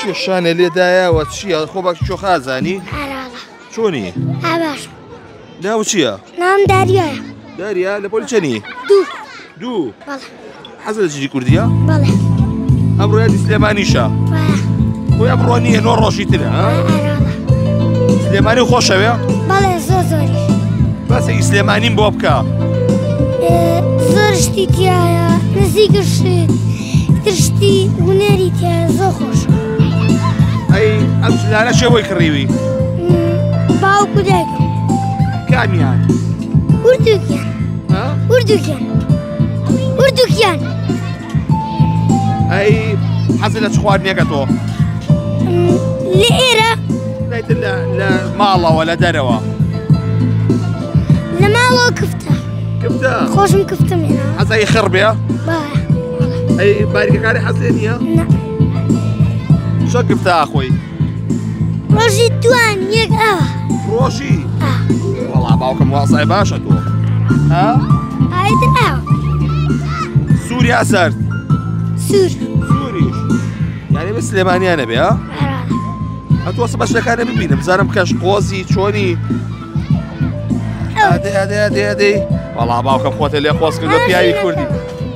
چییە شانێ لێدایەوە چییە؟ خۆ بە چۆخازانی؟ ئەراڵە. چۆنی؟ باش. ناو چییە؟ ناوم داریایە. داریا لە پۆلی چەنی؟ دوو. دوو. بەڵێ. حەز لە جلی کوردیە؟ بەڵێ. ئەمڕۆ یادی سلێمانیشە. وایە. خۆی ئەمڕۆ نییە، 9 ڕۆژی ترە، ها؟ ئەراڵە. سلێمانی خۆشەوێ؟ بەڵێ زۆر زۆری. باسێکی سلێمانیم بۆ بکە. زۆر شتی تایە، نزیک شت، تر شتی هونەری تایە، زۆر خۆشە. ئەی ئەم جلانە چێ بۆی کڕیوی؟ باوک و دایکم. کامیان؟ وردووکیان. ها؟ وردووکیان. وردووکیان. ئەی حەزت لە چ خواردنێکە تۆ؟ لە ئێرە؟ لایتر لە ماڵەوە، لە دەرەوە؟ لە ماڵەوە کفتە. کفتە؟ خۆشم کفتم هێنا. حەزەی خڕ بێ؟ بایە. ئەی باریکەکانی حەز لێ نییە؟ نا. چۆن کفتە ئاخۆی؟ ڕۆژی دوان یەک ئاوە. ڕۆژی؟ ئا. وەڵا باوکم وازای باشە تۆ. ها؟ ئایتر ئاوە. سوور یا سەرد؟ سوور. سووریش. یعنی بە سلێمانیانە بێ، ها؟ ئارا. ئەتۆ سە بەشەکانە ببینم، بزانم کەش قۆزی چۆنی؟ ئادێ، ئادێ، ئادێ، ئادێ. وەڵا باوکم خۆتە لێ خۆز کردووە، پیاوی کوردی.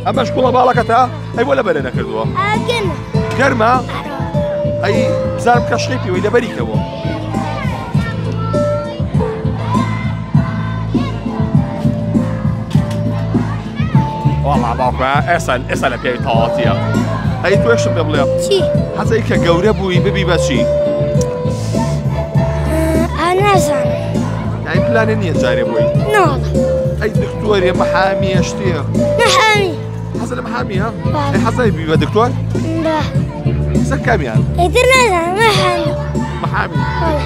ئەمەش کوڵە باڵەکەتە؟ ئەی بۆ لەبەرێ نەکردووە؟ گەرمە. گەرمە؟ ئەی بزانم کەشخەی پێوەی لەبەری کەوە. وەڵا باوکە ئێستا لە پیاوی تەواوەتیە. ئەی تۆشم پێ بڵێ. چی؟ حەزەی کە گەورە بووی ببی بە چی؟ نازانم. ئەی پلانێ نییە جارێ بووی؟ ناڵە. ئەی دکتۆرێ، محامیە، شتێ؟ محامی. حەزە لە محامیە؟ بەڵێ. ئەی حەزای ببی بە دکتۆر؟ بە. سەر کامیان؟ ئیتر نازانم، محامی. محامی. بەڵێ.